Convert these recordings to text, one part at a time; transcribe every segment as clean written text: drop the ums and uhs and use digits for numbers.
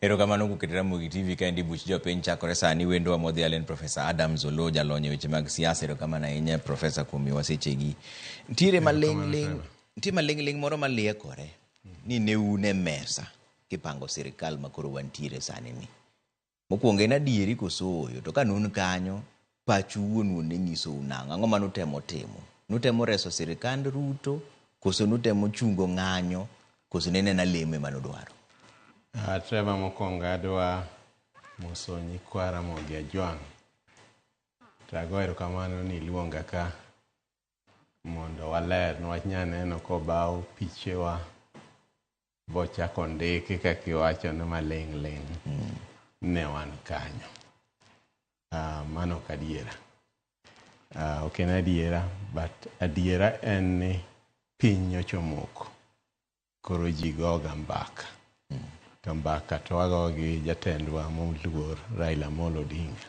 Erokamano kuketo Ramogi TV kaendi buch jopiny chakore sani wendwa modhial en Professor Adams Oloo jalony e weche mag siasa. Erokamano ahinya Professor kuom miyowa sechegi. Nitiere maling' ling' nitie maling' ling' moro maliekore ni ne un e mesa kipango sirikal makoro wantiere sani ni. Mokwongo en adieri koso ooyo? To ka nun kanyo, pachu wuon wuon ne nyisou nang'o? Ang'o ma nutemo timo? Nutemo reso sirikand Ruto koso nutemo chungo ng'anyo koso ne en ena lemo ema nudwaro? Trevor, mokwongo adwa moso nyikwa Ramogi Ajwang' to ago erokamano ni iluonga ka mondo waler niwach nyaneno kobaw pichewa bochako ndiki kaka iwacho ni maling' ling' ne wan kanyo. Mano ok adiera. Ok en adiera, but adiera en ni piny nyocha omoko. Koro ji goga mbaka. To mbaka to wago gi jatendwa moluor Raila Amolo Odinga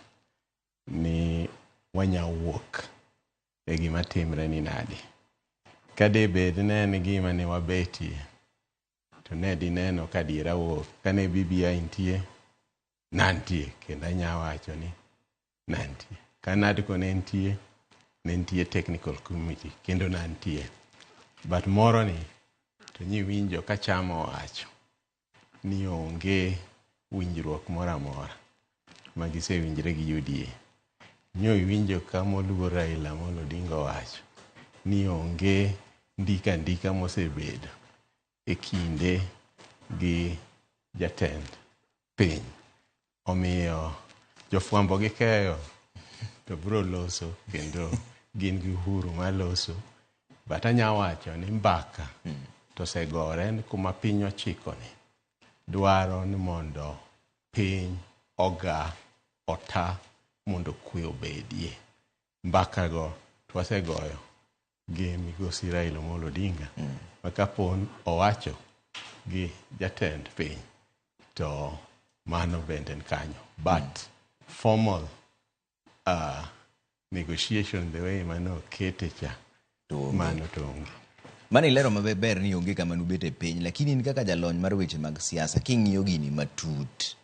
ni wanya wuok e gima timre ni nadi. Ka de bed ne en gima ne wabetie, to ne dineno ka adiera wuok. Kane BBI nitie, nantie kendo anya wacho ni nantie. Ka NADCO ne nitie, ne nitie technical committee kendo nantie. But moro ni to nyiwinjo ka chama owacho ni onge winjruok moro amora ma gisewinjre gi UDA. Nyo iwinjo ka moluor Raila Amolo Odinga owacho ni onge ndika ndika mosebedo e kinde gi jatend piny. Omiyo jofwambo gi keyo to biro loso kendo gin gi uhuru mar loso. But anya wacho ni mbaka to osegore ni kuma piny ochiko ni dwaro ni mondo piny oga ota mondo kwe obedie. Mbaka go to wasegoyo gi migosi Raila Amolo Odinga ma kapo owacho gi jatend piny to mano bende en kanyo. But formal negotiation the way mane okete cha To onge. mano to onge. Mano ilero maber ni onge kama nubet e piny, lakini in kaka jalony mar weche mag siasa king'iyo gini matut,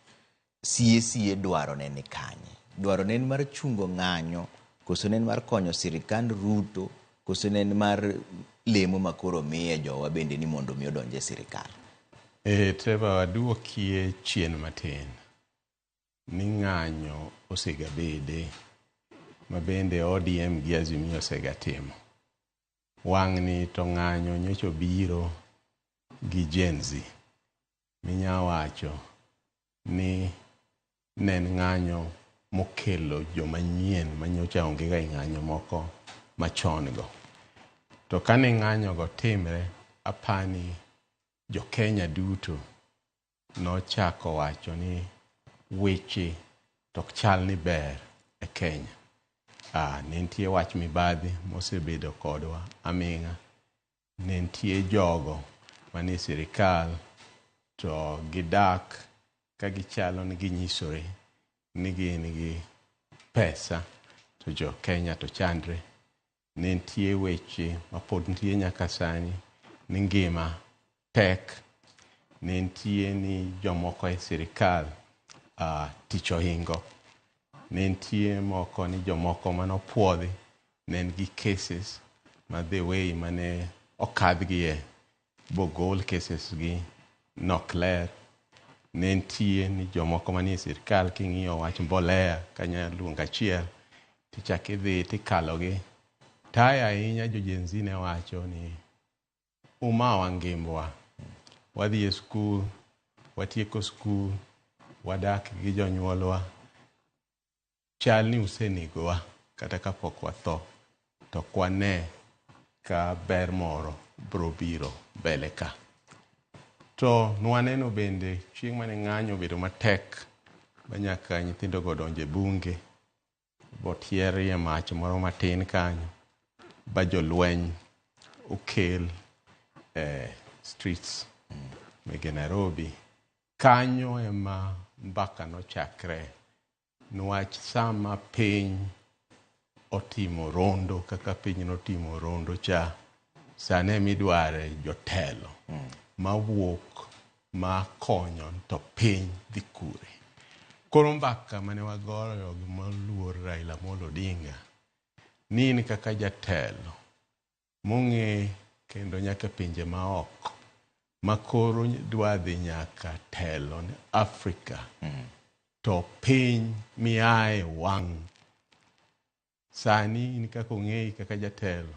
sie sie dwaro ne ni kanye? Dwaro ne en mar chungo ng'anyo, koso ne en mar konyo sirikand Ruto, koso ne en mar lemo makoro miye jowa bende ni mondo mi odonj e sirikal? Trevor, waduokie chien matin ni ng'anyo osegabede ma bende ODM gi Azimio osegatimo. Wang'ni to ng'anyo nyocha obiro gi Gen Z minya wacho ni ne en ng'anyo mokelo joma nyien manyocha onge ga e ng'anyo moko machon go. To kane ng'anyo go timre, apani jo Kenya duto nochako wacho ni weche to ok chal ni ber e Kenya. Ne nitie wach mibadhi mosebedo kodwa aming'a. Ne nitie jogo manie sirikal to gidak ka gichalo ni ginyisore ni gin gi pesa to jo Kenya to chandre. Ne nitie weche mapod nitie nyaka sani ni ngima tek. Ne nitie ni jomoko e sirikal tich ohingo. Ne nitie moko ni jomoko manopuodhi ne nigi cases ma the way mane okadhgie bogol cases gi nok ler. Ne nitie ni jomoko manie sirikal king'iyo wach mbolea kanya luongo achiel tichak idhi tikalogi. Tayo ahinya jo Gen Z ne wacho ni umawa ngimbwa. Wadhi e skul, watieko skul, wadak gi jonyuolwa. Chal ni usenegowa kata kapok watho to ok wane ka ber moro biro biro mbele ka. To nwaneno bende chieng' mane ng'anyo obedo matek ma nyaka nyithindo go odonjo e bunge botierie mach moro matin kanyo ba jolweny okel e streets mege Nairobi. Kanyo ema mbaka nochakre niwach sama piny otimo rondo kaka piny notimo rondo cha sane emidware jotelo mawuok ma konyo to piny dhi kure. Koro mbaka mane wagoyo gi moluor Raila Amolo Odinga ni in kaka jatelo mong'e kendo nyaka e pinje maoko ma koro dwa dhi nyaka telo ne Afrika to piny miaye wang' sani in kaka ong'eyi kaka jatelo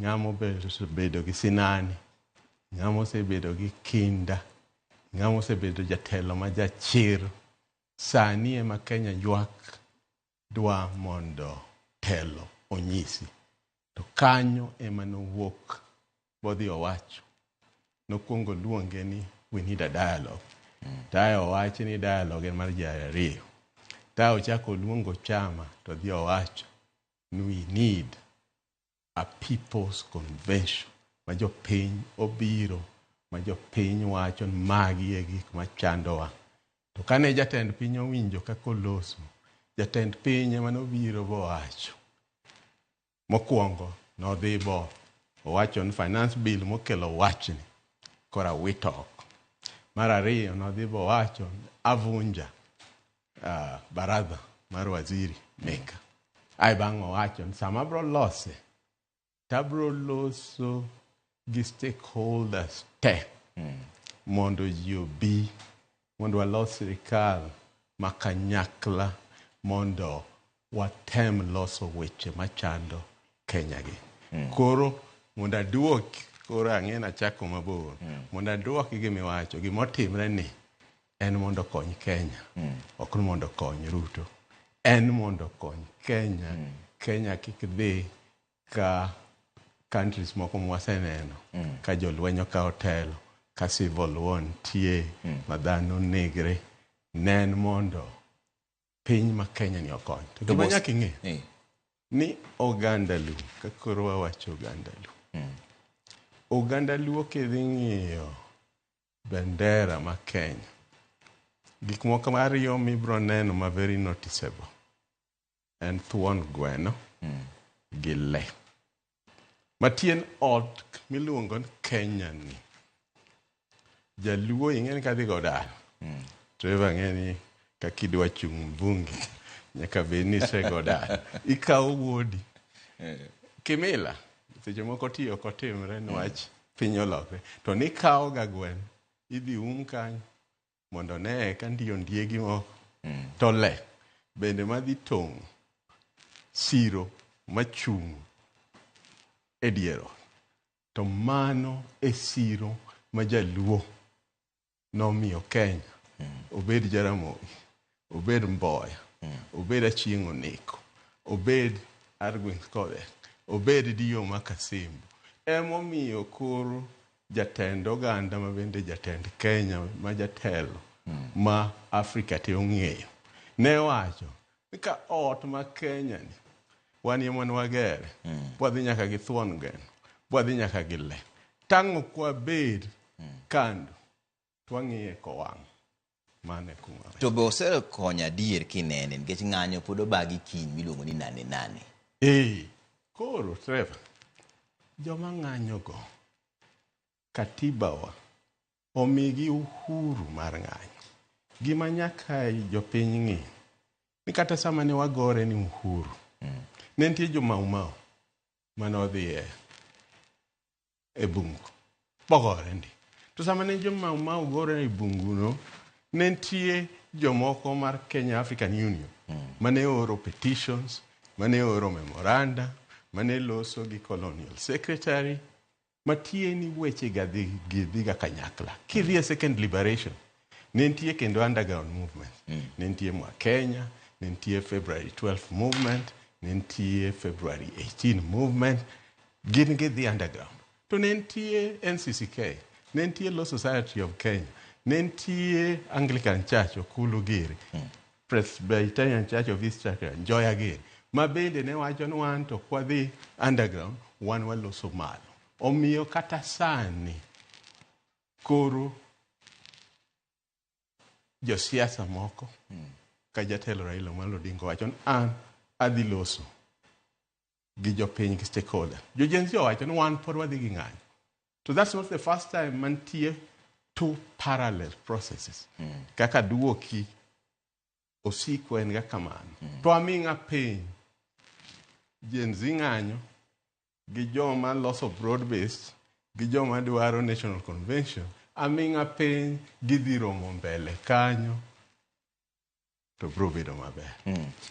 ng'ama osebedo gi sinani, ng'ama osebedo gi kinda, ng'ama osebedo jatelo ma jachir. Sani ema Kenya ywak dwa mondo telo onyisi. To kanyo ema nowuok bodhi owacho. Nokwongo luonge ni we need a dialogue. Tae owach ni dialogue en mar ji ariyo. Tae ochako oluongo chama to dhi owacho ni we need a people's convention ma jopiny obiro ma jopiny wacho ni magi e gik machandowa. To kane jatend piny owinjo kaka oloso, jatend piny ema nobiro bowacho. Mokwongo nodhi bo owacho ni finance bill mokelo wachni koro awito oko. Mar ariyo nodhi bowacho ni avunja baraza mar waziri meka. Ae bang' owacho ni sama abro lose tabro loso gi stakeholders te mondo ji obi mondo walos sirikal ma kanyakla mondo watem loso weche machando Kenya gi. Koro mondo aduok koro ang'e nachako mabor mondo aduok gimiwacho gimotimre ni en mondo okony Kenya ok ni mondo okony Ruto en mondo okony Kenya Kenya kik dhi ka countries moko mwaseneno ka jolweny okawo telo ka civil war nitie ma dhano negre ne en mondo piny ma Kenya ni okony to gima nyaka ing'e ni oganda Luo ka koro wawacho oganda Luo oganda Luo kidhi ng'iyo bendera ma Kenya gik moko ariyo mibro neno ma very noticeable en thuon gweno gi le matien ot miluongo ni Kenya ni jaluo ing'e ni kadhi go dala Trevor ang'e ni kaka idwa chung' mbunge nyaka bed ni isego dala ikawo wuodi kimila seche moko ti ok otimre niwach piny olokre to nikawo ga gweno idhi um kanyo mondo one ka nitie ondiegi moko to le bende madhi tong'o siro machung' e dier ot to mano e siro ma jaluo nomiyo Kenya obed Jaramogi obed Mboya obed Achieng' Oneko obed Argwings Kodhek obed Dio Makasimbo emomiyo koro jatend oganda ma bende jatend Kenya ma jatelo ma Afrika te ong'eyo ne wacho ni ka ot ma Kenya ni wan ema ne wagere bwadhi nyaka gi thuon gweno bwadhi nyaka gi le tang' ok wabed kando to wang'iye kowang' mano e kuma To be osekonyo adier kinene nikech ng'anyo pod obagi kiny miluongo ni nane nane. Ee, koro Trevor, joma ng'anyogo katiba wa omigi uhuru mar ng'anyo. Gima nyaka jopiny ng'e ni kata sama ne wagore ni uhuru, ne nitie jo Mau Mau mane odhi e bungu bogore ndi. To sama ne jo Mau Mau gore e bungu no, ne nitie jomoko mar Kenya African Union mane oro petitions, mane oro memoranda, mane loso gi colonial secretary, matie ni weche ga dhi gi dhiga kanyakla. Kidhi e second liberation, ne nitie kendo underground movement. Ne nitie Mwa Kenya, ne nitie February 12 movement, ne nitie February 18 movement, gin gidhi underground. To ne nitie NCCK, ne nitie Law Society of Kenya, ne nitie Anglican Church Okulu giri, Presbyterian Church of East Africa, Njoya giri, ma bende ne wacho ni wan to ok wadhi underground, wan waloso malo. Omiyo kata sani koro josiasa moko ka jatelo Raila Amolo Odinga owacho ni an adhi loso gi jopiny gi stakeholder. Jo Gen Z owacho ni wan pod wadhi gi ng'anyo. To that's not the first time mantie two parallel processes. Kaka duoki osiko en ga kamano. To aming'a piny, Gen Z ng'anyo gi joma loso broad based gi joma dwaro national convention, aming'a piny gidhi romo mbele kanyo to bro bedo maber.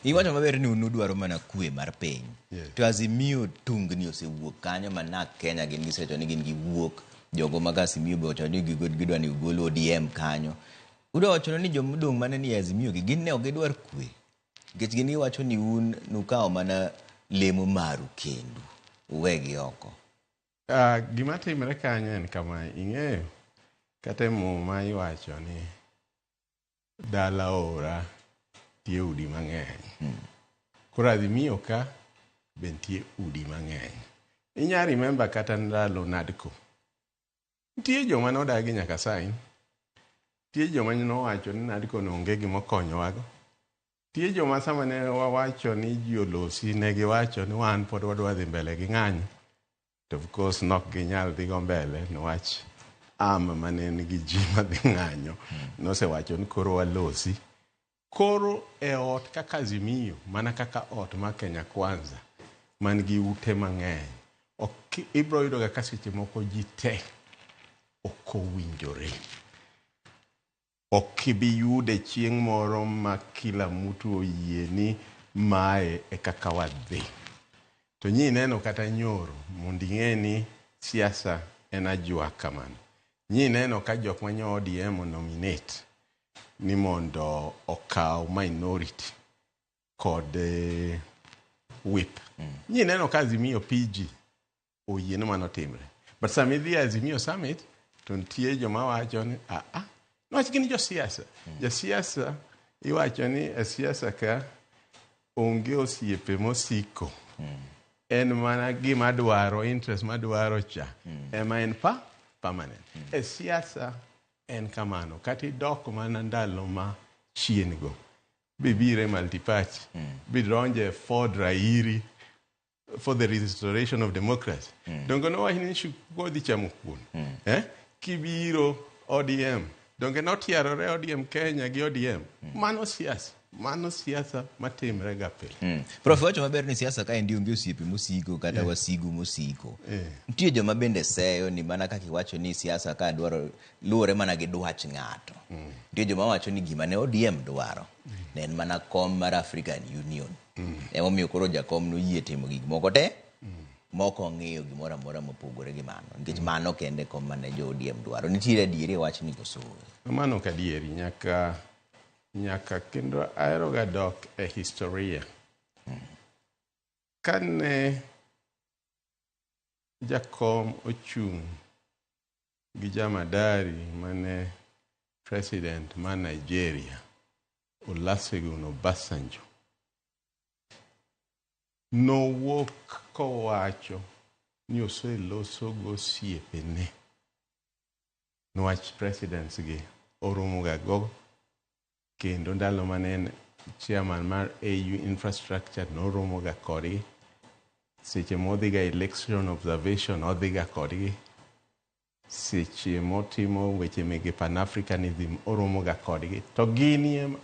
Iwacho maber ni un udwaro mana kwe mar piny. Yes. To Azimio tungni osewuok kanyo ma NARC Kenya gin gisewacho ni gin giwuok. Jogo mag Azimio be owacho ni gidwa ni ogol ODM kanyo. Udwa wacho ni jomodong' mane ni e Azimio gi gin ne ok gidwar kwe. Nikech gin giwacho ni un nukawo mana lemo maru kendu. Uwegi oko. Gima timre kanyo en kama, ing'eyo kata e Muma iwacho ni dala ora nitie udi mang'eny. Koro Azimio ka be nitie udi mang'eny. Inya remember kata ndalo NADCO. Nitie joma nodagi nyaka sign. Nitie joma nowacho ni NADCO no onge gima okonyowago. Nitie joma sama ne wawacho ni ji olosi ne giwacho ni wan pod wadwa dhi mbele gi ng'anyo. To of course nok ginyal dhi go mbele niwach arm mane nigi ji madhi ng'anyo nosewacho ni koro walosi. Koro e ot kaka Azimio, mana kaka ot mar Kenya Kwanza man gi ute mang'eny, ok ibro yudo ga ka seche moko ji te ok owinjore. Ok ibi yude chieng' moro ma kila mtu oyie ni mae e kaka wadhi. To nyi neno kata nyoro mondo ing'e ni siasa en ajwa kamano. Nyi neno ka jok manyo ODM nominate ni mondo okaw minority kod whip. Nyi neno ka Azimio PG oyie ni mano timre. But sama idhi e Azimio Summit to nitie joma wacho ni aa, niwach gin josiasa. Jasiasa iwacho ni e siasa ka onge osiepe mosiko. En mana gima dwaro, interest madwaro cha ema en permanent. E siasa en kamano. Kata idok mana ndalo ma chien go, bibire multi-party, bidonje Ford Rairi for the restoration of democracy. Donge nowach ni kodhi chamo kuon. Eh? Kibiro ODM. Donge notiarore ODM Kenya gi ODM. Mano siasa. Mano siasa matimre ga pile. Prof, wacho maber ni siasa ka endi onge osiepe mosiko kata wasigu mosiko. Nitie joma bende seyo ni mana kaka iwacho ni siasa ka dwaro luwore mana gi dwach ng'ato. Nitie joma wacho ni gima ne ODM dwaro ne en mana kom mar African Union. Emomiyo koro jakom noyie timo gik moko te mok ong'iyo gimoro amora mopogore gi mano. Nikech mano kende kom mane jo ODM dwaro. Nitiere adieri e wachni koso? Mano ok adieri. Nyaka kendo ahero ga dok e historia. Kane jakom ochung' gi Jamadari mane president ma Nigeria, Olusegun Obasanjo, nowuok kowacho ni oseloso gosiepene niwach presidents gi oromo ga go kendo ndalo mane en chairman mar AU infrastructure noromo ga kodgi, seche modhi ga election observation odhi ga kodgi, seche motimo weche mege Pan-Africanism oromo ga kodgi, to gin ema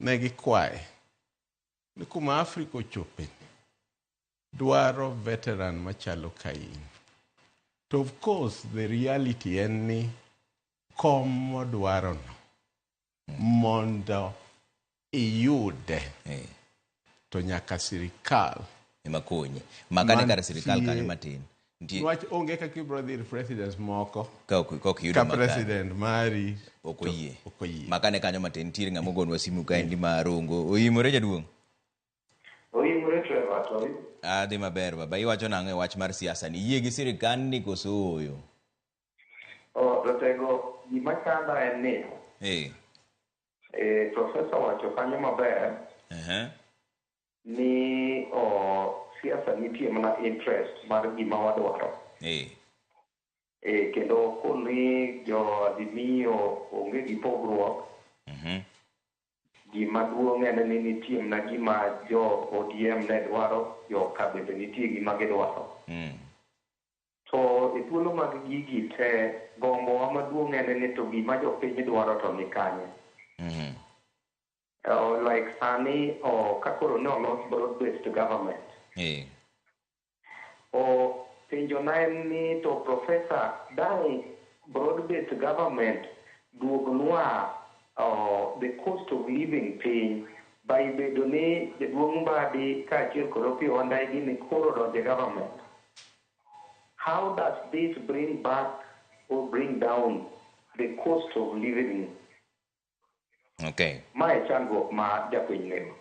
ne gikwaye ni kuma Afrika ochope dwaro veteran machalo ka in. To of course the reality en ni kom modwaro no mondo iyude to nyaka sirikal ema konyi. Makane kar sirikal kanyo matin. Nitie niwach onge kaka ibiro dhi ir presidents moko ka ok iyudo ka makare. President mari Ok oyie. Ok oyie. Makane kanyo matin nitiere ng'ama ogonwa simu kaendi marongo. Oimore jaduong'? Oimore Trevor, to Adhi maber baba. Iwacho nang'o e wach mar siasa ni? Yie gi sirikal ni koso ooyo? Oh, Ratego, gima chanda en ni Professor wacho kanyo maber ni siasa nitie mana interest mar gima wadwaro. Kendo koni jo Azimio onge gi pogruok. Gima duong' en ni nitie mana gima jo ODM ne dwaro, jo ka bende nitie gima gidwaro. To e thuolo mag gigi te gombowa maduong' en ni to gima jopiny dwaro to ni kanye. Like sani ka koro ne olos broad based government. O penjo na en ni to professor dang' broad based government duognwa the cost of living piny by bedo ni jaduong' Mbadi kaachiel kod Opiyo Wandayi gini koro donje government. How does this bring back or bring down the cost of living? Okay. Mae chandruok ma japiny nigo.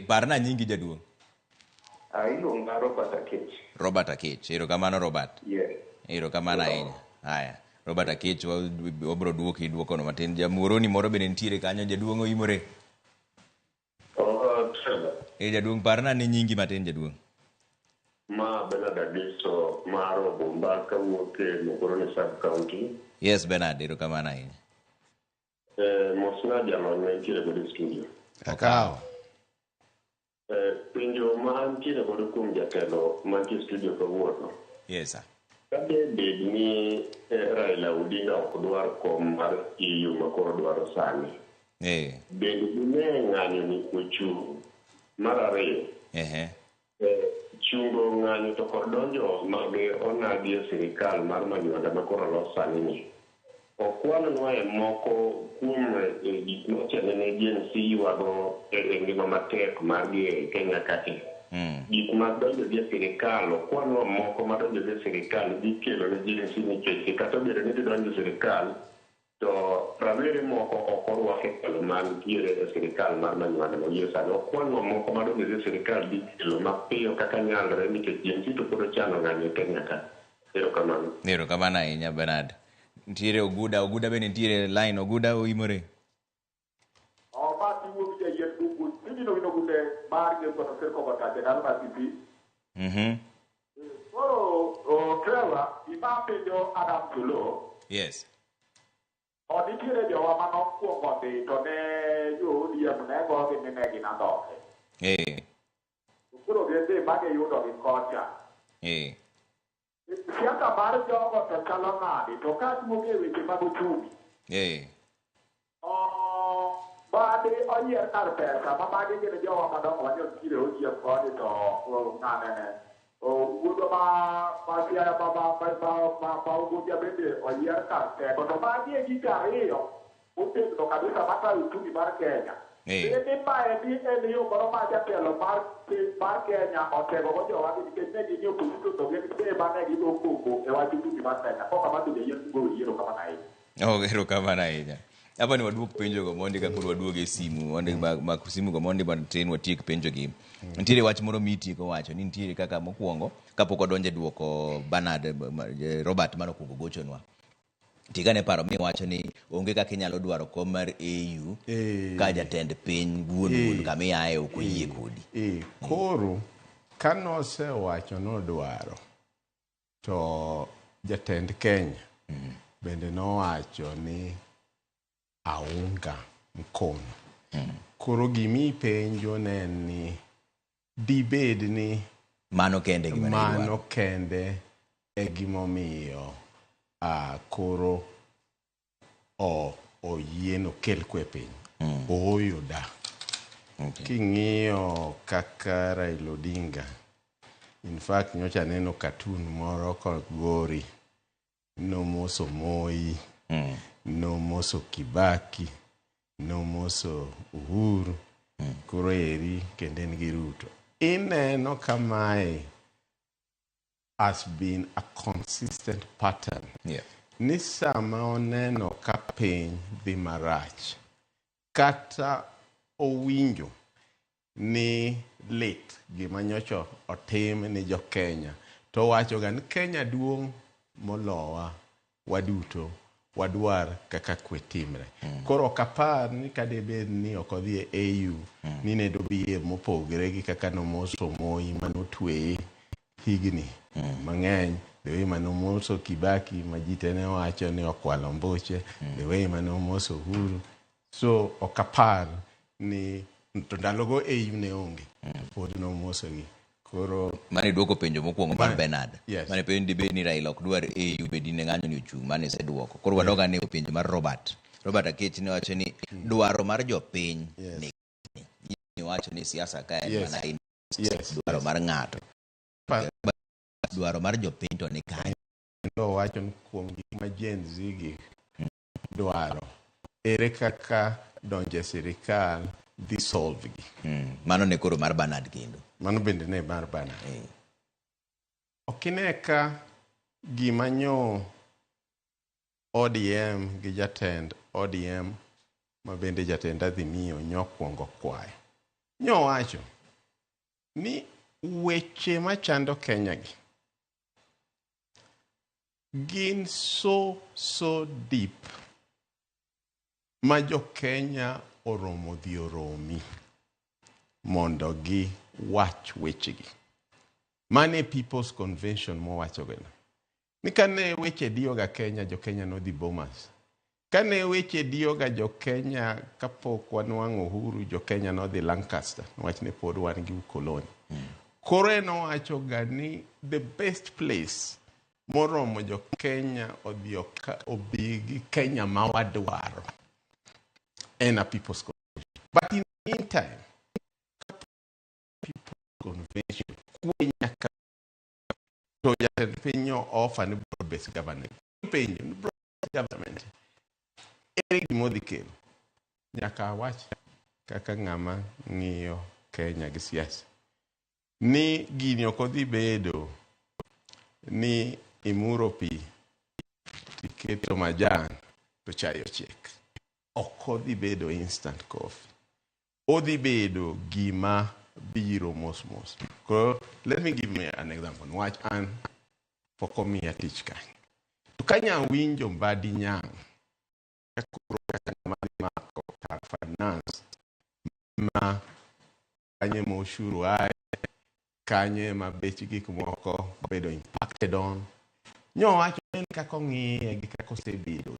Parna nyingi jaduong'. Iluonga Robert Akech. Robert Akech. Erokamano Robert. Yes. Erokamano ahinya. Haya. Robert Akech wabro duoki duokono matin. Jamuoroni moro bende nitiere kanyo jaduong' oimore. Trevor. Jaduong' parna ni nyingi matin jaduong'. Ma Bernard Agiso mar Obumba kawuok e Muhoroni Sub County. Yes Bernard, erokamano ahinya. Mosna jalony mantiere godo e studio. Akawo. Penjo ma antiere godo kuom jatelo mantie e studio kawuono. Yes sir. Ka bed ni Raila Odinga ok dwar kom mar EU ma koro dwaro sani. Bende dine ng'anyo ni ochung'? Mar ariyo. Chungo ng'anyo to kod donjo mag onagi e sirikal mar Manywanda ma koro olos sani ni. Okwanwa e moko kuom gik mochane ne Gen Z ywago e ngima matek margi e Kenya kae. Gik mag donjo gi e sirikal, okwanwa moko madonjo gi e sirikal dhi kelo ne Gen Z nikech kata obedo ni gidonjo e sirikal, to rawere moko ok orwak e telo mantiere e sirikal mar Manywanda ma gie sani. Okwanwa moko madonjo e sirikal dhi kelo mapiyo kaka nyalre nikech Gen Z to pod ochano ng'anyo e Kenya ka. Erokamano. Erokamano ahinya Bernard. Nitiere Oguda, Oguda bende nitiere line, Oguda oimore. Ma tiwuok jayien bungu, tijino wino gunde mar gen kono sirko kotaje dalo mar PP. Koro Trevor, gima penjo Adam Tulo. Yes. O nitiere jowa manokwongo dhi to ne jo ODM ne gogi ni ne gin andhoke. Koro gidhi ma giyudo gi kocha. Siasa mar jogo to chalo nade to ka duogo e weche mag uchumi. Badi oyier kar pesa ma magi gin jowa madongo ma nitiere ODM koni to ng'anene. Wuodwa ma Siaya ma Ugunja bende oyier kar teko to magi e gik ariyo motegno kabisa matayo uchumi mar Kenya. Ni maendi en yo moro ma jatelo mar Kenya otegogo jowagi nikech ne gin e opposition to gin be ema ne gigo koko e wach uchumi mar Kenya. Koka ma bende yien go yiero kamano ahinya. Erokamano ahinya. Hapa ni waduok penjo go mondi ka koro waduog e simu mondi mak simu go mondi matin watiek penjo gi. Nitiere wach moro mitieko wacho ni nitiere kaka mokwongo kapok wadonjo e duoko Bernard Robert manokwongo gochonwa. Tigane paro miwacho ni onge kaka inyalo dwaro kom mar AU ka jatend piny wuon kama iaye ok oyie kodi. Koro ka nosewacho nodwaro to jatend Kenya bende nowacho ni aunga mkono. Koro gimipenjo ne en ni dibed ni mano kende gima ne idwaro. Mano kende e gimomiyo koro oyie nokel kwe piny. Ooyo da. King'iyo kaka Raila Odinga, in fact nyocha aneno cartoon moro kogori nomoso Moi, nomoso Kibaki, nomoso Uhuru, koro eri kendo en gi Ruto. Ineno ka mae has been a consistent pattern. Ni sama oneno ka piny dhi marach, kata owinjo ni lit gima nyocha otim ni jo Kenya, to owacho ga ni Kenya duong' molowa waduto, wadwar kaka kwe timre. Koro ok apar ni kadebed ni ok odhi e AU, ni ne dobie mopogre gi kaka nomoso Moi manotweye higni mang'eny, the way manomoso Kibaki ma ji te ne wacho ni okwalo mbuche, the way manomoso Uhuru. So ok apar ni to ndalogo AU ne onge, pod nomosogi. Koro Mane duoko penjo mokwongo mar Bernard. Yes. Mane penjo dibed ni Raila ok dwar AU bedi ne ng'anyo ni ochung', mane iseduoko. Koro wadog ane e penjo mar Robert. Robert Akech ne wacho ni dwaro mar jopiny ni wacho ni siasa ka en mana in dwaro mar ng'ato. Dwaro mar jopiny to ni kanye? Kendo owacho ni kuom gik ma Gen Z gi dwaro, ere kaka donjo e sirikal dhi solve gi? Mano ne koro mar Bernard kendo. Mano bende ne mar Bernard. Ok ine ka gima nyo ODM gi jatend ODM ma bende jatend Azimio nyokwongo kwayo. Nyowacho ni weche machando Kenya gi gin so deep ma jo Kenya oromo dhi oromi mondo gi wach wechegi. Mane People's Convention mowacho gino. Ni kane weche diyoga Kenya, jo Kenya nodhi Bomas. Kane weche diyoga jo Kenya kapok wanwang'o uhuru, jo Kenya nodhi Lancaster, niwach ne pod wan gi ukoloni. Koro en owacho ga ni the best place moromo jo Kenya odhi obi gi Kenya ma wadwaro en a People's Convention. But in the meantime, People's Convention kwe nyaka to jatend piny nyo offer ni broad based government. Penjo ni broad based government ere gima odhi kelo? Nyaka awach kaka ng'ama ng'iyo Kenya gi siasa ni gini ok odhi bedo ni imuro pi tiketo majan to chai ochiek. Ok odhi bedo instant coffee. Odhi bedo gima biro mos mos. Koro let me give me an example. Niwach an pok omiya tich kanyo. To ka nyawinjo Mbadi Nyang' koro kaka ng'ama dhi mako kar finance ma kanye ma ushuru ae, kanye ma bech gik moko bedo impacted on. Nyowacho en kaka ong'iye gi kaka osebedo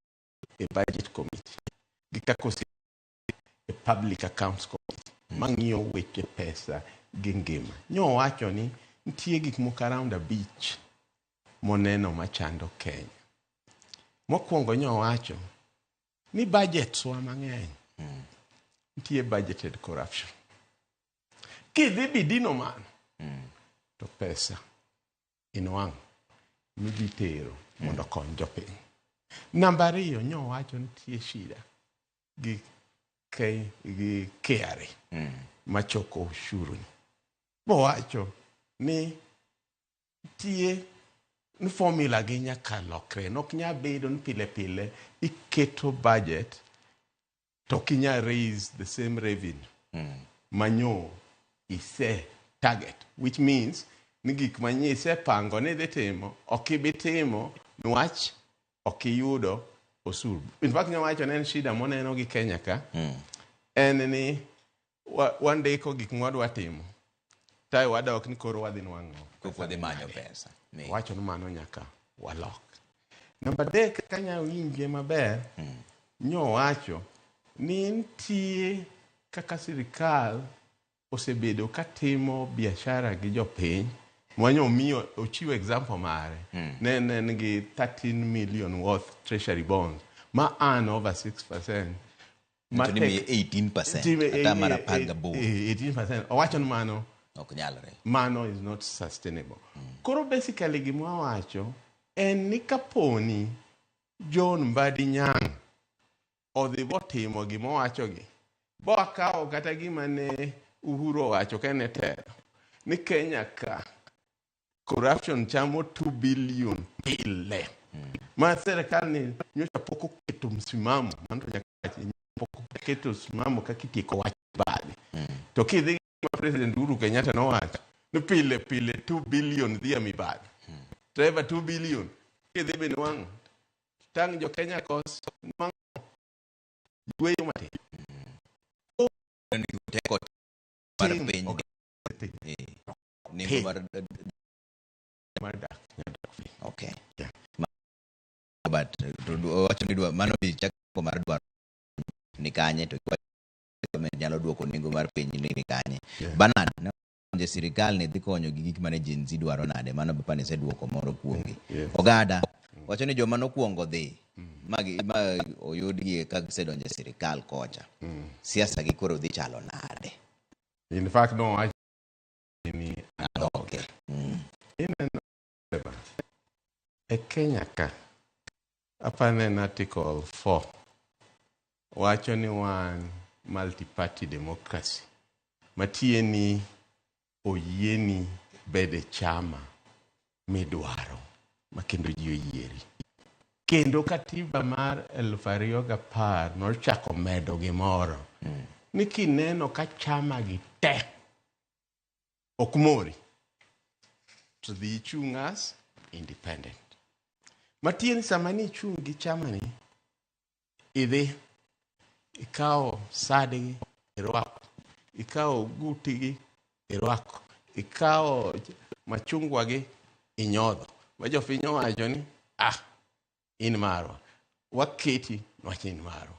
e budget committee gi kaka osebedo e public accounts committee mang'iyo weche pesa gi ngima. Nyowacho ni nitie gik moko around 5 moneno machando Kenya. Mokwongo nyowacho ni budgets wa mang'eny nitie budgeted corruption. Kidhi bidino mano to pesa inwang'o midhi tero mondo okony jopiny. Namba 2 nyowacho nitie shida gi KRA machoko ushuru ni. Bowacho ni nitie ni formula gi nyaka lokre. Nok nyal bedo ni pile pile iketo budget to ok inyal raise the same revenue manyo ise target, which means ni gik manye isepango ni idhi timo ok ibi timo niwach ok iyudo osuru. In fact nyowacho ne en shida moneno gi Kenya ka en ni wandiko gik mwadwa timo tae wadok ni koro wadhi nwang'o Kok wadhi manyo pesa. Wacho ni mano nyaka walok. Namba 3 kanya winje maber nyowacho ni nitie kaka sirikal osebedo katimo biashara gi jopiny. Mwanyo miyo ochiwo example mare. Ne en gi 13 million worth treasury bonds ma earn over 6%. Ma ni 18%. Ata mar 18. 18%. Owacho ni mano ok nyalre. Mano is not sustainable. Koro basically gima wacho en ni kaponi John Mbadi Nyang' odhi botimo gima owachogi, bokawo kata gima ne Uhuru owacho ka en e telo, ni Kenya ka corruption chamo 2 billion pile. Ma serikal ni nyocha pok oketo msimamo, mano to nyaka wachi, pok oketo msimamo kaka itieko wach mibadhi. To kidhi ma President Uhuru Kenyatta nowacho ni pile pile 2 billion dhi e mibadhi. Trevor 2 billion kidhi be nwang'o tang' jo Kenya kos nwang'o yweyo matin. Teko mar piny. Nengo mar dak. Okay. But wacho ni mano be chako mar dwaro ni kanye to government nyalo duoko nengo mar piny ni kanye. Bernard. Donjo e sirikal ni dhi konyo gi gik mane Gen Z dwaro nade? Mano be pane iseduoko moro kuomgi. Yes. Ogada wacho ni joma nokwongo dhi ma oyudgi ka gisedonjo e sirikal kocha, siasa gi koro dhi chalo nade? In fact, no ni Andhoke. Ineno e Kenya ka apane en article 4 wacho ni wan multi-party democracy, matieni oyieni bede chama midwaro ma kendo ji oyieri. Kendo katiba mar 2010 nochako medo gimoro ni kineno ka chama gi te ok mori, to dhi ichung' as independent. Matieni sama ni ichung' gi chama ni, idhi ikawo sadgi irwako, ikawo gutigi irwako, ikawo machungwa gi inyodho, ma jopiny owacho ni ah, in marwa, waketi nwach in marwa.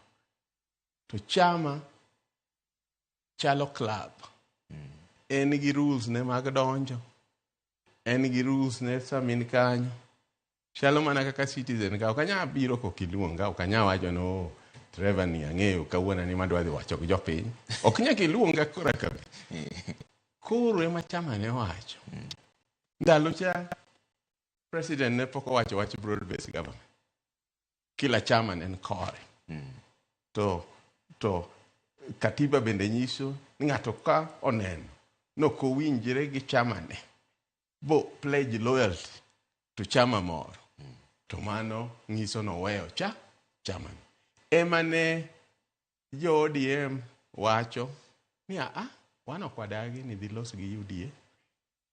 To chama chalo club, en gi rules ne mag donjo, en gi rules ne sama in kanyo. Chalo mana kaka citizen ka ok anyal biro kok iluonga, ok anyal wacho ni, "Oh, Trevor ni ang'eyo kawuono ni madwa dhi wacho gi jopiny." Ok nyaka iluonga kora kabi. Koro ema chama ne owacho ndalo cha president ne pok owacho wach broad based government, kila chama ne en kore. To katiba bende nyiso ni ng'ato ka oneno nok owinjre gi chama ne bo pledge loyalty to chama moro, to mano nyiso noweyo cha chama ni. Ema ne jo ODM wacho ni aa, wan ok wadagi ni dhi los gi UDA,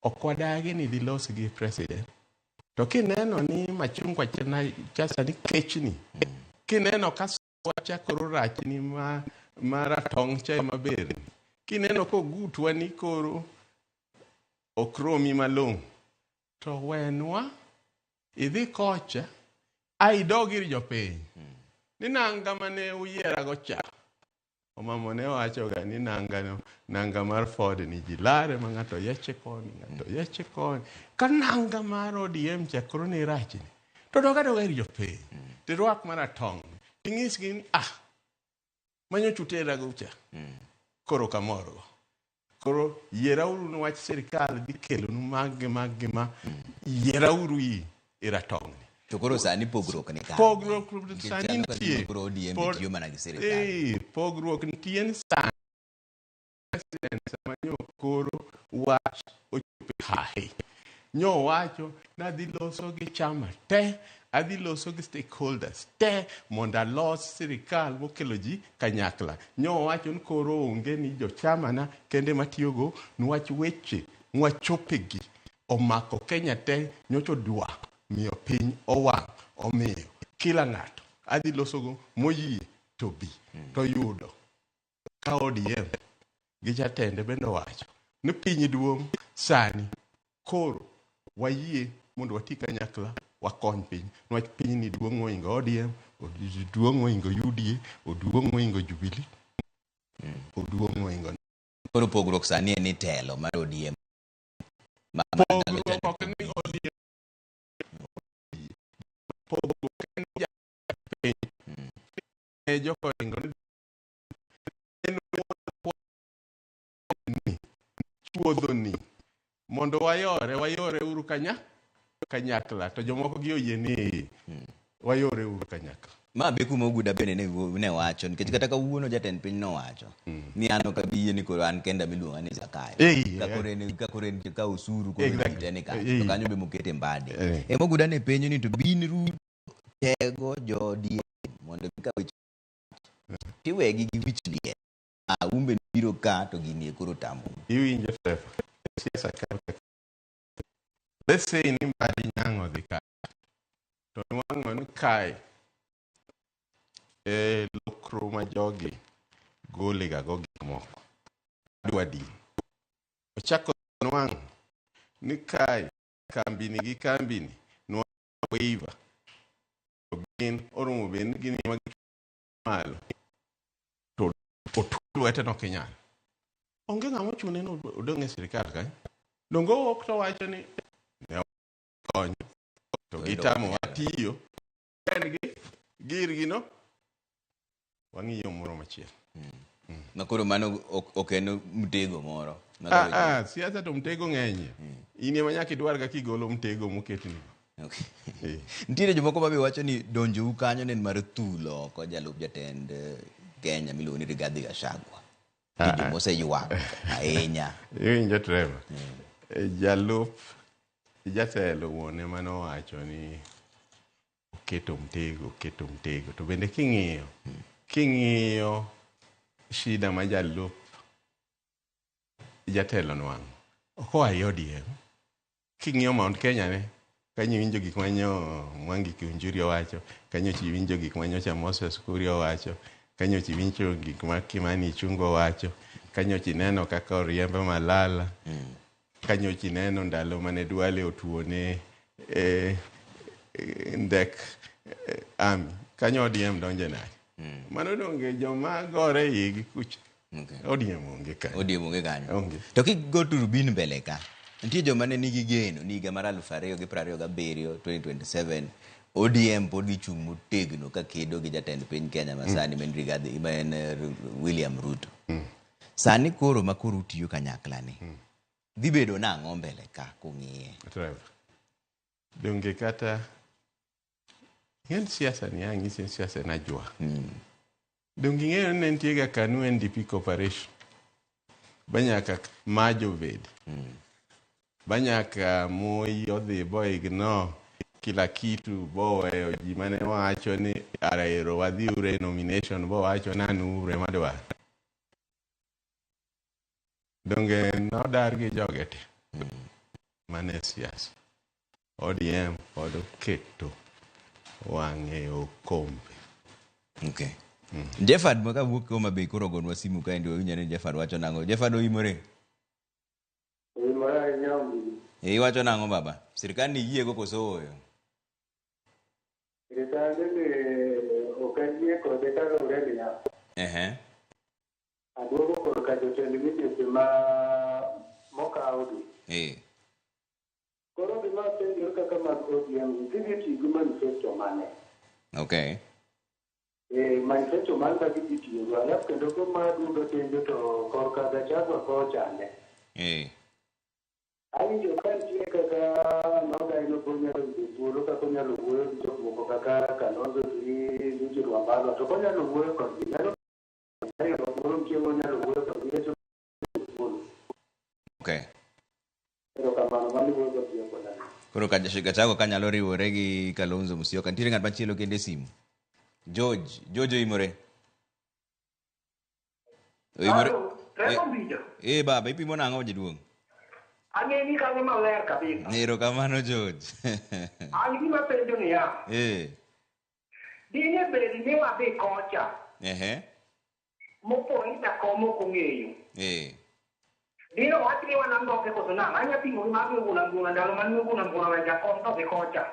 ok wadagi ni dhi los gi president, to kineno ni machungwa cha sani kechni, kineno ka wacha koro rachni ma ratong' cha ema berni, kineno kogutwa ni koro ok romi malong'o, to wenwa idhi kocha a idog ir jopiny ni nanga mane uyierago cha. Omamo ne wachoga ni nanga no, nanga mar Ford ni ji lare ma ng'ato yeche koni, ng'ato yeche koni. Ka nanga mar ODM cha koro ni rachni, to dog adoga ir jopiny tirwak maratong' ting'isgi ni ah, manyocha uterago cha koro kamorgo, koro yierauru niwach sirikal dhi kelonu mag gi mag gi ma yierauru i iratong'ni. To koro sani pogruok ni kanye? Pogruok Nikech sani chalo ka nitie. gima koro ODM tiyo mana gi sirikal. Pogruok nitie ni sani president sama nyo koro wach ochopo e hahe nyo wacho nadhi loso gi chama te, adhi loso gi stakeholders te mondo alos sirikal mokelo ji kanyakla. Nyo wacho ni koro onge ni jochamana kende matiyogo niwach weche mwachopegi omako Kenya te. Nyocha odwa miyo piny owang', omiyo kila ng'ato adhi losogo moyie to bi to yudo ka ODM gi jatende bende owacho ni piny duong' sani, koro wayie mondo wati kanyakla wakony piny, niwach piny ni duong' mohingo ODM, oduong' mohingo UDA, oduong' mohingo Jubilee, oduong' mohingo. Koro pogruok sani en ni telo mar ODM ma ndalo Pogruok ok ni ODM, pogruok en japiny ne jokoringo ni en ni chuodho ni mondo wayore wayore uru kanyakla, to jomoko gi oyie ni wayore uru kanyakla. Ma be kuma Oguda bende ne wacho, nikech kata kawuono jatend piny nowacho ni an ok abi yie ni koro an kenda miluonga ni Zakayo. Ka koro en ka koro en ka osuru koro ji te ni kanyo, to kanyo be mokete mbadi. Ema Oguda ne penjo ni to bin Ruto tego jo ODM mondo mi ka weche tiwegi gi wich liel, ah, un be biro ka to gini e koro tamou. Iwinjo, Trevor, siasa ka let's say ni Mbadi Nyang' odhi ka to nwang'o ni kae e lokro ma jogi gole ga go gik moko adwa din ochako nwang'o ni kae kambini gi kambini nwang'o waiver, to gin oromo bed ni gin ema malo to otwe lwete, nok inyal. Onge ng'ama ochune ni odong' e sirikal kanyo. Donge owuok to wacho ni ne konyo to gitamowa tiyo. En gi girgi no wang'iyo moro machielo. Ma koro mano ok en mtego moro. Siasa to mtego ng'enyie. In ema nyaka idwar kaka igolo mtego moketni. Okay. Nitiere jomoko ma be wacho ni donjou kanyo ne en mar thulo oko jalup jatend Kenya miluongo ni Rigathi Gachagua. Nitie joma oseywak ahinya. Iwinjo Trevor? Jalup jatelo wuon ema nowacho ni oketo mtego, oketo mtego. To bende king'iyo, king'iyo shida ma jalup jatelo nwang'o, ok oa e ODM. King'iyo Mount Kenya ne, kanyo iwinjo gik manyo Mwangi Kiunjuri owacho, kanyo iwinjo gik manyocha Moses Kuria owacho, kanyo iwinjo gik ma Kimani Ichung'wa owacho, kanyo ineno kaka oriembe Malala, kanyo ineno ndalo mane Duale otuone ndek army. Kanyo ODM donje nade? Mano donge joma gore igi kucha. Okay. ODM onge kanyo. ODM onge kanyo. Onge. To kigo turubin mbele ka, nitie joma ne nigi geno ni higa mar 2027, 2027, ODM pod dhi chung' motegno ka kedo gi jatend piny Kenya masani ma en Rigathi, ma en William Ruto. Sani koro ma koro utiyo kanyakla ni, dhi bedo nang'o mbele ka kung'iye? Trevor. Donge kata ng'en siasa ni ang'isi ni siasa en ajwa. Donge ing'eyo ni ne nitie ga KANU NDP Corporation ba nyaka majo obed. Ba nyaka Moi odhi bo ignore kila kitu boweyo ji mane wacho ni ara ero wadhi ure nomination bowacho ni an ure madwaro. Donge nodar gi joge te. Mane siasa. ODM pod oketo wang'e okombe. Okay. Jeffard ma kawuok Homa Bay koro ogonwa simu kaendi wawinjo ni Jeffard wacho nang'o. Jeffard oimore? Oimore ahinya Ombili. E, iwacho nang'o baba? Sirkal ni yiego koso ooyo? Sirkal ni ok ayie kode kaluwore niya. Aduogo korka jotend migepe ma mokawgi. Koro gima penjore kaka mag ODM gidhi tiyo gi manifesto mane? Okay. Manifesto man ma gidhi tiyogo. Alafu kendo gima aduogo penjo to korka Gachagua kochande. Awinjo ka nitie kaka Nogai onyalo yudo thuolo kaka onyalo wuoyo gi jok moko kaka Kalonzo gi Eugene Wamalwa to konyalo wuoyo kodgi nyalo moro nitie monyalo wuoyo kodgi nikech thuolo. Okay. Erokamano mano wuoyo kod koda. Koro Gachagua kanyalo riwore gi Kalonzo Musyoka. Nitiere ng'at machielo kendo e simu. George, George oimore. Oimore. Trevor baba ipimo nang'o jaduong'? Ang'e ni kanyo maler kabisa. Erokamano George. An gima penjo niya. Dine bed ni wadhi kocha. Mopo ni jakom ok ong'eyo. Dine wach ni wan amboke koso nang'o? Anya pimo gi mar Miguna Miguna ndalo mane Miguna Miguna we jakom to dhi kocha.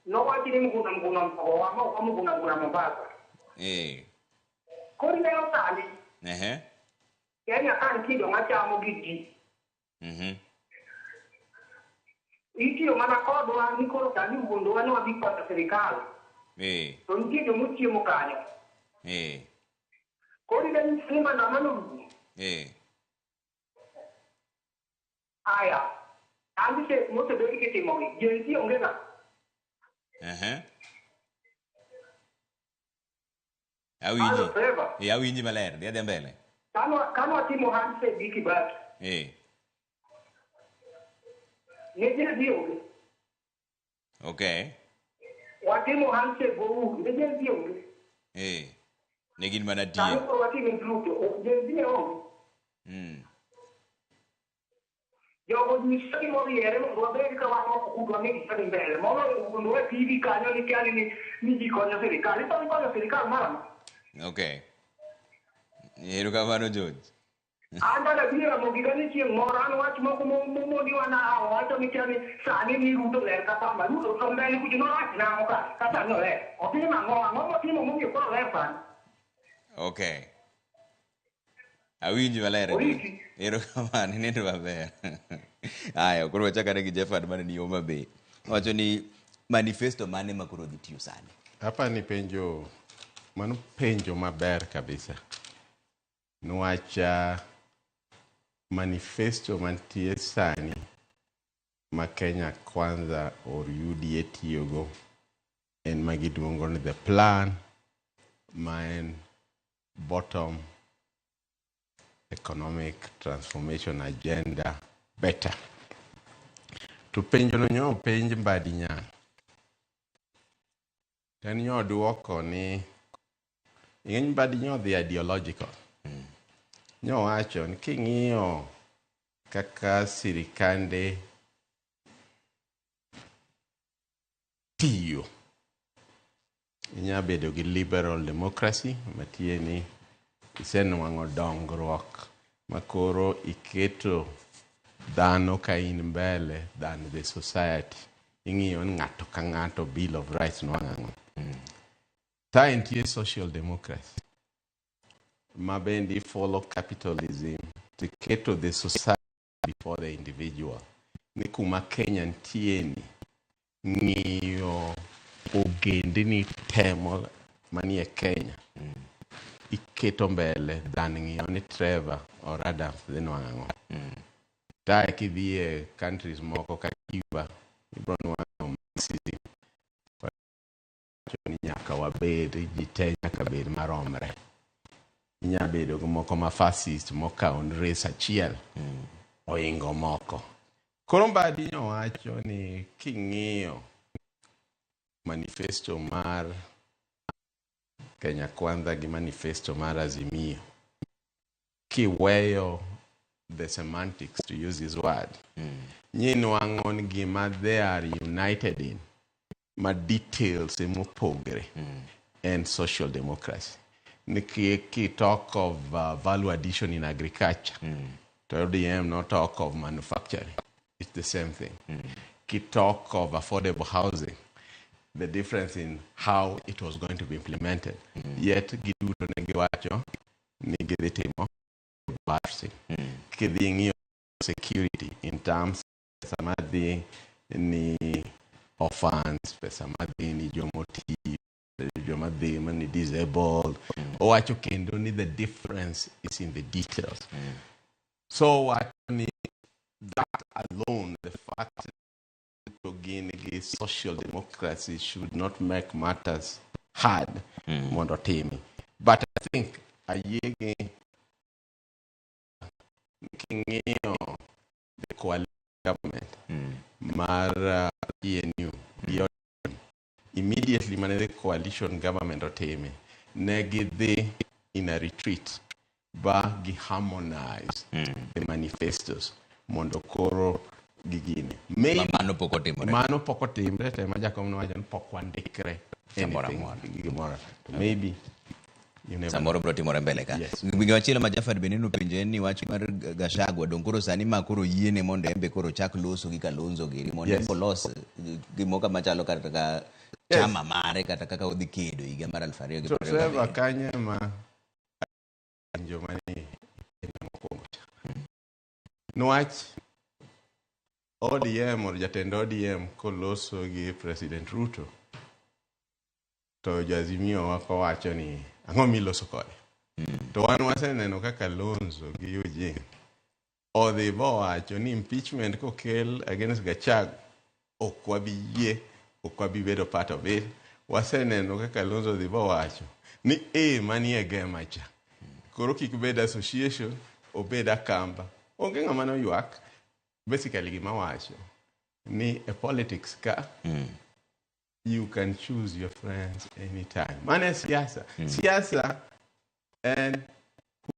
Nowach ni Miguna Miguna ogowa ma ok Miguna Miguna Mombasa. Koro ineno sani. Kenya ka nitie joma chamo gi ji. Itiyo mana kodwa ni koro sani wuondowa ni wadhi konyo sirikal. To nitie joma ochiemo kanyo. Koro ineno ni maandamano orumo. Aya, handshake mosebed kitimogi, Gen Z onge ga. Awinji. Hello, Trevor. Awinji maler, dhi adhiya mbele. Kano watimo handshake gi Kibaki. Ne Gen Z onge. Okay. Watimo handshake go Uhuru, ne Gen Z onge. Ne gin mana tiyo. Sani koro watimo Ruto, Gen Z onge. Jogo nyisa gima oriere mondo wabed ka wan oko kudwa ni gima dhi mbele. Moloyo mondo wa TV kanyo ni kia ni ji konyo sirikal. Iparo ni konyo sirikal mar ang'o? Okay. Erokamano George. An bende adiera mogik ni chieng' moro an wach moko momondi wan wacho ni kia ni sani ni Ruto ler ka pamba. Ruto to mbele kucho norach nang'o ka? Ka sani oler. Otimo ang'o? Ang'o motimo momiyo koro oler sani? Okay. Awinji maler. Oriti. Erokamano, inindo maber. Aya, koro wachakane gi Jeffard mane ni Homa Bay. Wacho ni manifesto mane ma koro dhi tiyo sani? Hapa ni penjo, mano penjo maber kabisa. Niwach manifesto mantie sani ma Kenya Kwanza or UDA tiyogo en ma giluongo ni the plan, ma en bottom economic transformation agenda better. To penjo no nyo penj Mbadi Nyang'. To en nyo duoko ni ing'eny Mbadi nyo dhi ideological. Nyo wacho ni king'iyo kaka sirikande tiyo, inya bedo gi liberal democracy matie ni isenwang'o dongruok makoro iketo dhano ka in mbele than the society. Ing'iyo ni ng'ato ka ng'ato Bill of Rights nwang'o ang'o. Ta nitie social democracy ma bende follow capitalism to keto the society before the individual. Ni kuma Kenya nitie ni ng'iyo ogendini temo manie Kenya iketo mbele than ng'iyo ni Trevor or Adams dhi nwang'o ang'o. Tae kidhi e countries moko ka Cuba ibro nwang'o Marxism. Wacho ni nyaka wabed ji te nyaka bed maromre. Inya bedo gi moko ma fascist mokawo ni race achiel oingo moko. Koro Mbadi nyowacho ni king'iyo manifesto mar Kenya Kwanza gi manifesto mar Azimio, kiweyo the semantics to use his word, nyinwang'o ni gima they are united in ma details emopogre en social democracy. Ni ki talk of value addition in agriculture, to ODM no talk of manufacturing. It's the same thing. Ki talk of affordable housing, the difference in how it was going to be implemented. Yet giduto ne giwacho ni gidhi timo housing. Kidhi ng'iyo security in terms pesa madhi ni orphans, pesa madhi ni jomoti, joma dhi mani disabled. Owacho kendo ni the difference is in the details. So owacho ni that alone, the fact to gin gi social democracy should not make matters hard mondo timi. But I think ayie gi king'iyo the coalition government mar PNU gi ODM, immediately mane the coalition government otime, ne gidhi in a retreat ba gi harmonize the manifestos mondo koro gigine. Maybe Mano pok otimore. Mano pok otimre to ema jakom nowacho ni pok wandikre Samoro anything, amora. gimoro. To maybe you never Samoro biro timore mbele ka. Yes. Gimachielo ma Jafar bende nopenjo en ni wach mar Gachagua dong koro sani ma koro yiene mondo en be koro chak loso gi Kalonzo giri mondo en be olos gimoro kama chalo kata ka chama mare kata kaka odhi kedo higa mar To 2027. Trevor kanyo ema penjo mane penjo mokwongo cha. Niwach ODM or jatend ODM koloso gi President Ruto to jo Azimio wako wacho ni ang'o miloso kode. To wan waseneno kaka Kalonzo gi Eugene odhi bowacho ni impeachment kokel against Gachagua ok wabi yie, ok wabi bedo part of it. Waseneno kaka Kalonzo odhi bowacho ni e manie gema cha. Koro kik bed association, obed akamba. Onge ng'ama noywak. Basically gima wacho ni e politics ka you can choose your friends anytime. Mano e siasa. Siasa en who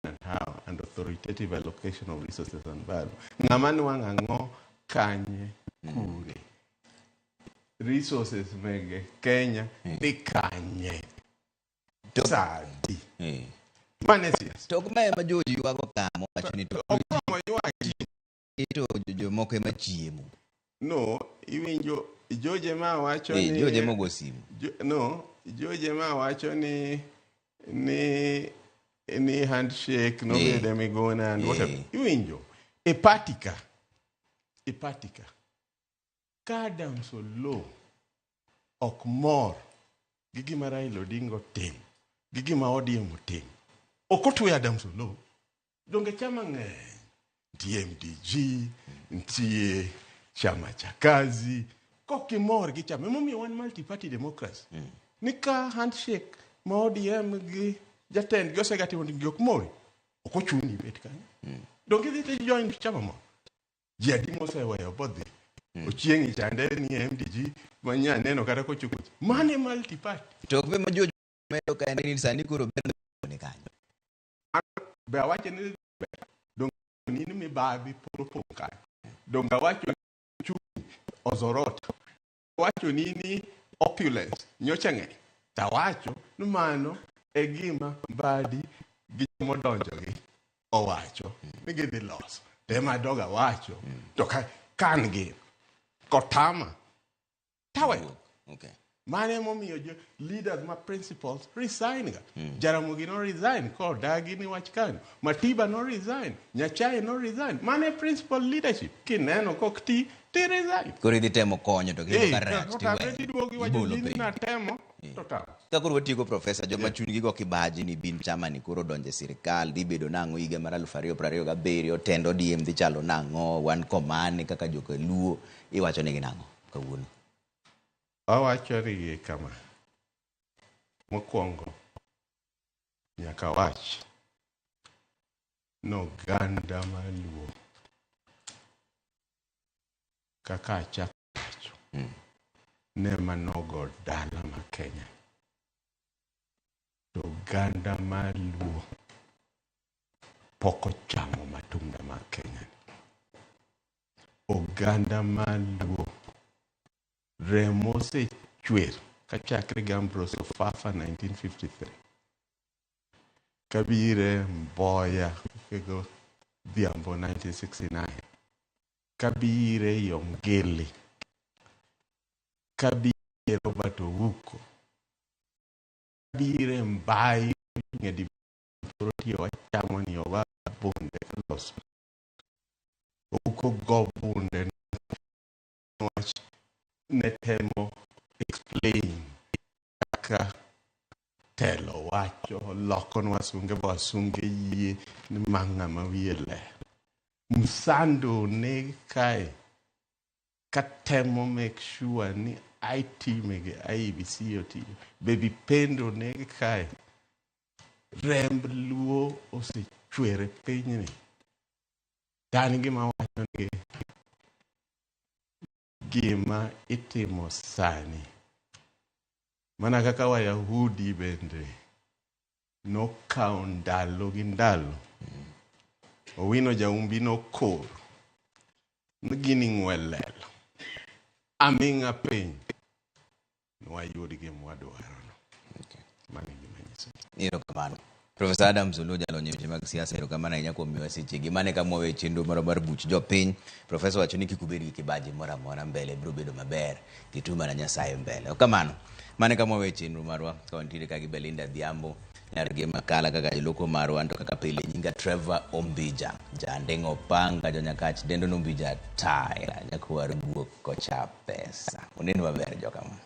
and how and authoritative allocation of resources and value. Ng'ama nwang'o ang'o kanye kure. Resources mege Kenya dhi kanye. Sadi. Mano e siasa. To ok ma ema George ywago kama owacho ni to Okromo ywagi. to jomoko ema chiemo. No, iwinjo George ema wacho ni George ema ogo simu. No, George ema wacho ni Ni handshake nobede Miguna and whatever. Iwinjo e party ka, e party ka, ka Adams Oloo ok mor gi gima Raila Odinga otimo gi gima ODM otimo, ok otwe Adams Oloo. Donge chama ng'eny? Nitie MDG, nitie Chama cha Kazi. Kok imor gi chama, emomiyo wan multi party democracy. Ni ka handshake ma ODM gi jatendgi osegatimo gi ok mori, ok ochuni bet kanyo. Donge idhi to join chama moro? Ji adi moseweyo bodhi? Ochieng' chande ni MDG manya neno kata kochopo. Mane multi party. To ok be ma George medo ka en ni sani koro ber ni kanyo. Be awacho ni donge ni mibadhi pod opong' kanyo. Donge awacho chumi ozorota. Awacho ni opulence nyocha ng'eny. Tawacho ni mano e gima Mbadi gi jomodonjogi owacho ni gidhi loso. To ema dog awacho to ka kan gi kotama taweyo. Mano emomiyo jo leaders ma principals resign ga. Jaramogi no resign kodagi ni wach kanyo. Matiba no resign. Nyachae no resign. Mano e principal leadership. Kineno kok ti, ti resign. Koro idhi temo konyo to kiyudo ka rach Otame tiduogo iwacho ibolo ni piny. natemo to tamo. Ka koro watieko, Profesa, joma chunygi go kibaji ni bin chama ni koro donje sirikal dhi bedo nang'o higa mar 2027, tend ODM dhi chalo nang'o, wan komane kaka joka Luo, iwacho negi nang'o kawuono? Awacho nigi kama. Mokwongo, nyaka wach no oganda maluo kaka achako wacho ne manogo dala ma Kenya. To oganda maluo pok ochamo matunda mag Kenya ni. Oganda maluo remo osechwer kachakre gi Ambrose Ofafa 1953 kabire Mboya kego Dhiambo 1969, kabire Yongeli, kabire Robert Ouko, kabire Mbai ng'edi tiyo wachamo ni owa bunde loso Ouko go bunde wach ne temo explain kaka telo wacho loko wasunge ba wasunge yie ni ma ng'ama wiye ler. Msando ne kae katemo make sure ni IT mege IEBC otiyo. Baby Pendo ne kae. Remb Luo osechwer e pinyni. To an gima wacho ni gima itimo sani mana kaka Wayahudi bende nokawo ndalo gi ndalo. Owino Jaumbi nokoro ni gini ng'we lelo. Aming'a piny nwayud gima wadwarono. Mano e gima nyiso. Erokamano. Profesa Adams Oloo, jalony e weche mag siasa, erokamano ahinya kuom miyowa sechegi. Mane kama wawe chenro marwa mar buch jopiny. Profesa wacho ni kik ubed gi kibaji moro amora mbele biro bedo maber. Ketu mana Nyasaye mbele. Okamano. Mane kama wawe chenro marwa ka wantiere ka gi Belinda Adhiambo, nyar gi Makala kaka joloko marwa, to kaka pile nyinga Trevor Ombija, jandeng'o opanga jonyakach dendo nombija taya nyakwar guok kocha pesa. Unen maber jokamano.